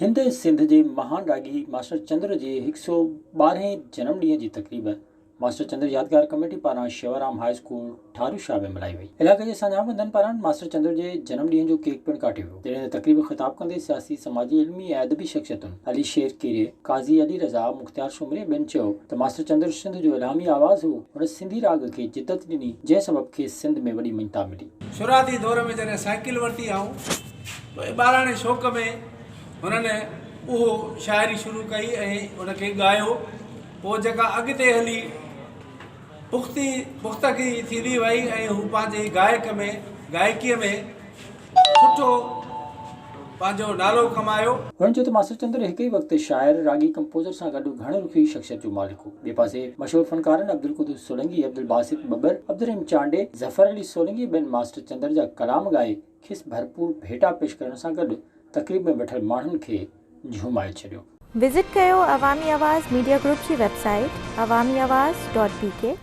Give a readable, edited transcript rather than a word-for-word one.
هند ۽ سنڌ جي مهان راڳي ماسٽر چندر جي هڪ سئو ٻارهين جنم ڏينهن جي تقريب ماسٽر چندر يادگار ڪميٽي پاران شيوارام هاء اسڪول ٺارو شاهه ۾ ملهائي وئي. علائقي جي ساڃاهه وندن پاران ماسٽر چندر جي جنم ڏينهن جو ڪيڪ پڻ ڪاٽيو ويو. جڏهن ته تقريب کي خطاب ڪندي سياسي، سماجي، علمي ۽ ادبي شخصيتن علي شير ڪيريي، قاضي علي رضا، مختيار سومري ۽ ٻين چيو ته ماسٽر چندر سنڌ جو الهامي آواز هو، هن سنڌي راڳ کي جدت ڏني، جنهن سبب کيس سنڌ ۾ وڏي مڃتا ملي. شروعاتي دور ۾ جڏهن سائيڪل ورتي آئون ته ٻاراڻي شوق ۾ هنن اهو شاعري شروع ڪئي ۽ ان کي ڳايو پوء جيڪا اڳتي هلي پختي پختگي ٿيندي وئي ۽ هو پنهنجي گائڪ ۾ گائڪيء ۾ سٺو پنهنجو نالو ڪمايو. هن چيو ته ماسٽر چندر هڪ ئي وقت شاعر، راڳي، ڪمپوزر سان گڏ گهڻ رخي شخصيت جو مالڪ هو. ٻئي پاسي مشهور فنڪارن عبدالقدوس سولنگي، عبدالباسط ٻٻر، عبدالرحيم چانڊيي، ظفر علي سولنگي ٻين ماسٽر چندر جا ڪلام ڳائي کيس ڀرپور ڀيٽا پيش ڪرڻ سان گڏ تقريب ۾ ويٺل ماڻهن کي جهومائي ڇڏيو. وزٽ ڪيو عوامي آواز ميڊيا گروپ جي website Awami Awaz dot P K.